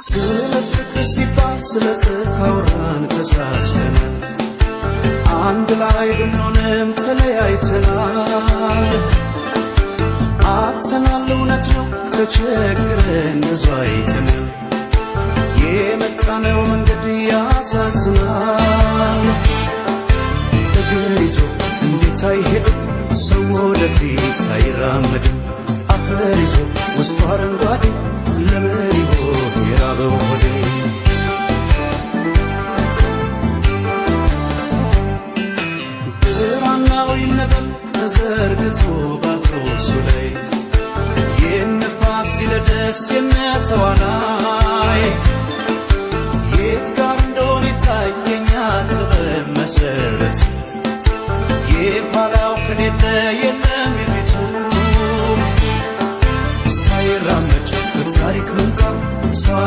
ስለ ፍቅር ሲባል ስለ ጽድቅ አውራን ተሳስተናል። አንድ ላይ ብንሆንም ተለያይተናል። አጥተናል፣ እውነት ነው፣ ተቸግረን ብዙ አይተናል። የመጣነው መንገድ ያሳዝናል። እግር ይዞ እንዴት አይሄድም ሰው ወደፊት አይራመድም። አፈር ይዞ ውስጡ አረንጓዴ ለምን ይሆን የራበው ሆዴ? ብራናው ይነበብ ተዘርግቶ ባትሮሱ ላይ የነፋስ ሲለደስ የነተዋናይ የት ጋር እንደሆነ ይታይ የኛ ጥበብ መሰረቱ። የኋላው ከሌለ የለም የፊቱ። ሳይራመድ በታሪክ ምንጣፍ ሰው